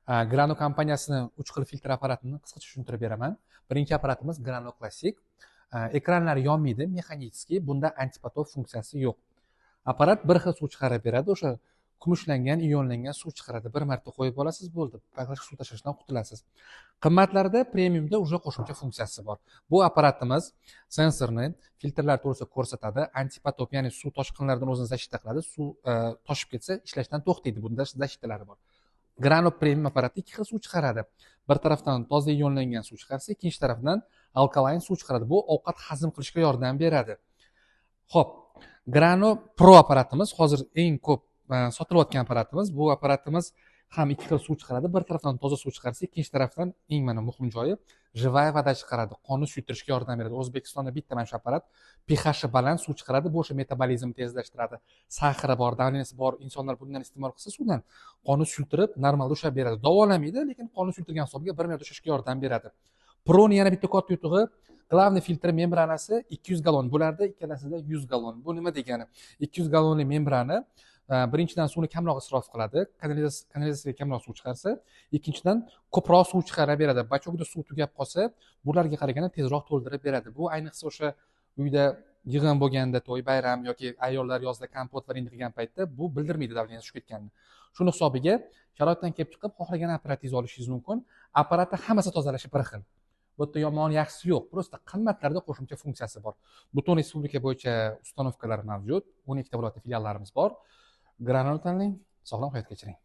Grano kompaniyasini 3 xil filtr apparatini qisqacha tushuntirib beraman. Birinchi apparatimiz Grano Classic. Ekranlari yonmaydi, механический, bunda антипотоп funksiyasi yo'q. Apparat bir xil suv chiqarib beradi, o'sha kumushlangan, ionlangan suv chiqaradi. Bir marta qo'yib olasiz, bo'ldi. Faqat suv tashlashdan qutulasiz. Qimmatlarda premiumda уже qo'shimcha funksiyasi bor. Bu apparatimiz sensorni filtrlar to'g'risida ko'rsatadi, антипотоп, ya'ni suv toshqinlaridan o'zini защита qiladi. Suv toshib ketsa ishlashdan to'xtaydi. Bunda защита lari bor. Grano Premium apparati ikki xil suv chiqaradi. Bir tarafdan toza ionlangan suv chiqarsa, ikkinchi tarafdan alkaline suv chiqaradi. Bu ovqat hazm qilishga yordam beradi. Xo'p, Grano Pro apparatimiz hozir eng ko'p sotilayotgan apparatimiz. Bu apparatimiz ham ikki xil suv chiqaradi. Bir tarafdan toza suv chiqarsa, ikkinchi tarafdan eng mana muhim joyi живая вода chiqaradi. Qonni suyultirishga yordam beradi. O'zbekistonda bitta mana shu apparat pH'i baland suv chiqaradi. Bu o'sha metabolizmni tezlashtiradi. Сахар i bor, давление si bor insonlar bundan iste'mol qilsa suvdan qonni suyultirib normalda ushlab beradi. Davolamaydi, lekin qonni suyultirgan hisobiga bir marta ushlashga yordam beradi. Proni yana bitta katta yutug'i, главный filtr membranasi 200 gallon bo'lardi, ikkalasida 100 gallon. Bu nima degani? 200 gallonli membrana birinchidan suvni kamroq isrof qiladi, kanalizatsiyaga kamroq suv chiqarsa, ikkinchidan ko'proq suv chiqarib beradi. Бачок da suv tugab qolsa, bularga qaraganda tezroq to'ldirib beradi. Bu ayniqsa o'sha uyda yig'in bo'lganda, to'y, bayram yoki ayollar yozda kompot варенье qilgan paytda bu bildirmaydi давление tushib ketganini. Shuni hisobiga sharoitdan kelib chiqib xohlagan apparatingizni olishingiz mumkin. Apparatda hammasi tozalashi bir xil. Bu yerda yomon yaxshisi yo'q. Просто qimmatlarda qo'shimcha funksiyasi bor. Butun respublika bo'yicha установка lar mavjud. 12 ta viloyatda filiallarimiz bor. Granoni tanlang, sog'lom hayot kechiring.